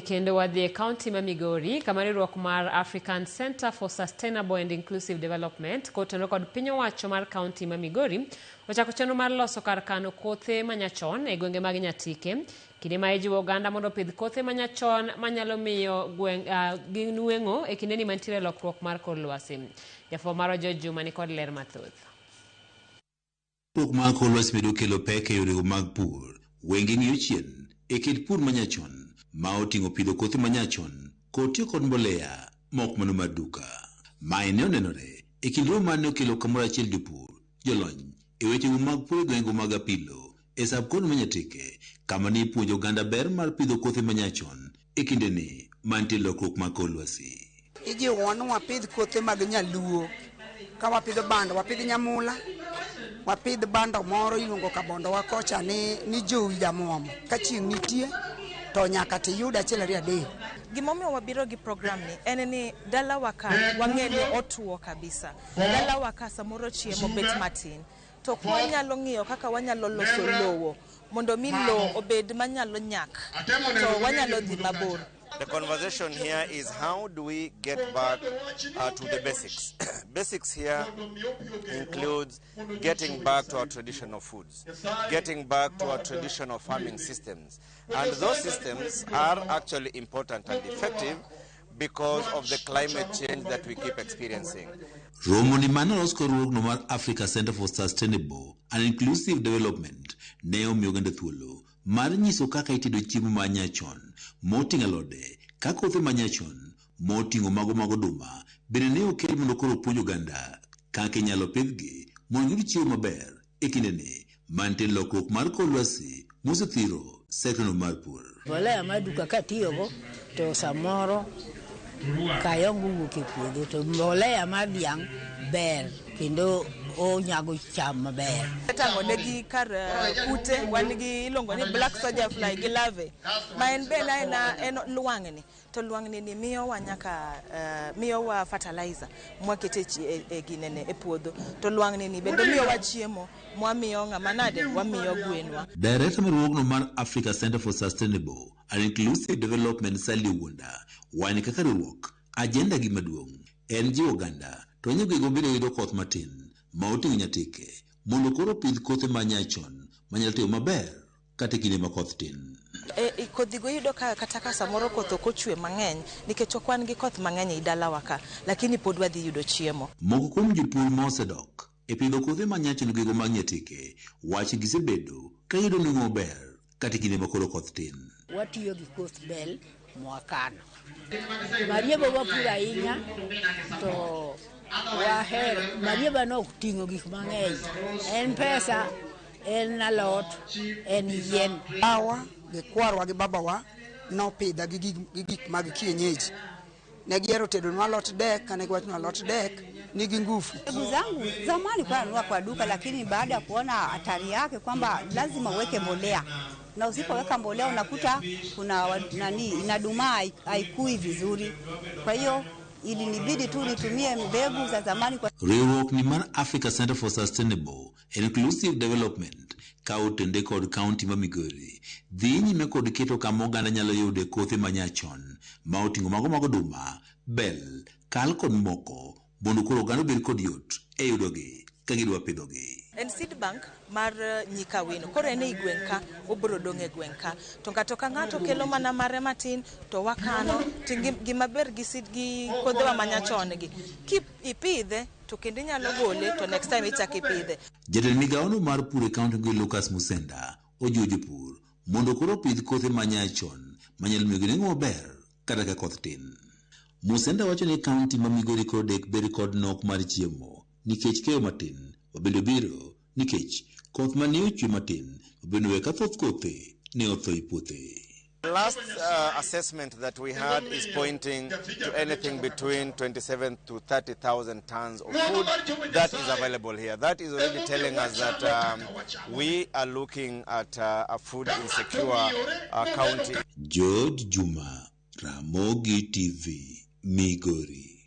Kendo wadhi e kaunti ma Migori kama riwruok mar African Center for Sustainable and Inclusive Development kotenore kod piny owacho mar kaunti ma Migori ochako chenro mar loso kar kano kothe manyachon e gwenge mag Nyatike kinde ma ijiwo oganda mondo opidh kothe manyachon manyalo miyo gweng' ginweng'o e kindeni mantiere lokruok mar kor lwasi. Jafwambo marwa George Juma nikod ler mathoth. Lokruok mar kor lwasi medo kelo pek e yorego mag pur. Wenge ng'iyo chien e kit pur manyachon ma oting'o pidho kothe manyachon kod tiyo kod mbolea ma ok mano mar duka. Mae ne onenore e kind romo mane okelo kamoro achiel jopur, jolony e wechego mag pur e gwengego mag Apilo e sub-county ma Nyatike kama ne ipuonjo oganda ber mar pidho kothe manyachon e kindeni mantie lokruok mag kor lwasi. Ijiwowa ni wapidh kothe mag nyaluo. Ka wapidho bando, wapidh nyamula, wapidh bando moro iluongo kabondowa kocha ni jowi jamuomo. Ka chieng' nitie to nyaka tiyud achiel ariyo adek. Gimomiyo wabiro gi program ni en ni dalawa ka wang'e ni otuo kabisa. Dalawa ka samoro chiemo bet matin. To kwanyalo ng'iyo kaka wanyalo loso lowo mondo mi lowo obed manyalo nyak to wanyalo dhi mabor. The conversation here is how do we get back to the basics. Basics here includes getting back to our traditional foods, getting back to our traditional farming systems. And those systems are actually important and effective because of the climate change that we keep experiencing. Romo ni mane olos kod riwruogno mar Africa Center for Sustainable and Inclusive Development ne omiyo oganda thuolo mar nyiso kaka itedo chiemo ma nyachon moting'o alode ka kothe ma nyachon moting'o mago mag oduma bende ne okel mondo koro opuonj oganda kaka inyalo pidhgi mondo giyud chiemo maber e kindeni mantie lokruok mar kor lwasi mosethiro sekta mar pur. Mbolea mar duka katiyogo to samoro kayongo wuok e puodho to mbolea mar dhiang' ber kendo onyago cham maber. Tang'o negi kar kute wan gi iluongo ni black soldier fly gi larvae ma en be en lwang'ni to lwang'ni ni miyowa nyaka miyowa fertilizer mwakete e ginene e puodho to lwang'ni ni bende miyowa chiemo mwamiyo ng'ama nade wamiyo gwenwa. Director mar riwruogno mar Africa Center for Sustainable and Inclusive Development Sally Owunda wacho kaka riwruok agenda gi maduong' en jiwo oganda to ahinya gwenge mabende yudo koth matin ma oting'o Nyatike mondo koro opidh kothe ma nyachon manyalo timo maber kata e kinde ma koth tin. E kodhigo iyudo ka kata ka samoro koth ok ochwe mang'eny nikech ok wan gi koth mang'eny ei dalawa ka lakini pod wadhi yudo chiemo. Moko kuom jopur ma osedok e pidho kothe ma nyachon gwenge mag Nyatike wacho ni gisebedo ka yudo nweng'o maber kata e kinde ma koro koth tin. Watiyo gi koth bel mwakano. Marieba wapuro ahinya to wahero marieba no ting'o gik mang'eny. En pesa, en alot, en yien. Awa gi kwarwa gi babawa nopidha gi gik mag kienyeji. Ne gihero tedonwa alot dek, kane giwacho ni alot dek nigi nguvu. Mbegu zangu zamani kwa nanunua kwa duka, lakini baada ya kuona hatari yake kwamba lazima uweke mbolea na usipoweka mbolea unakuta kuna nani inadumaa haikui vizuri. Kwa hiyo ilinibidi tu nitumie mbegu za zamani kwa Riwruok ni mar Africa Center for Sustainable and Inclusive Development ka otende kod kaunti ma Migori dhi nyime kod keto kama oganda nyalo yude kothe ma nyachon ma oting'o mago mag oduma, bel, kal kod moko mondo koro oganda obed kod yot e yudogi ka gidwa pidhogi. En seed bank mar Nyika Wino. Koro en ei gweng' ka, obiro dong' e gweng' ka. To ng'ato ka ng'ato kelo mana mare matin to wakano. To gima ber gi seed gi kothewa manyachon gi, ki ipidhe to kendo inyalo gole to next time ichako ipidhe. Jatend migawono mar pur e kaunti gi Lucas Musenda ojiwo jopur mondo koro opidh kothe ma nyachon manyalo miyogi nengo maber kata ka koth tin. Musenda wacho ni kaunti ma Migori koro dek bed kod nok mar chiemo nikech keyo matin mabende obiro nikech koth mane ochwe matin mabende oweyo ka thoth kothe ne otho e puothe. The last assessment that we had is pointing to anything between 27 to 30,000 tons of food that is available here. That is already telling us that we are looking at a food insecure county. George Juma, Ramogi TV, Migori.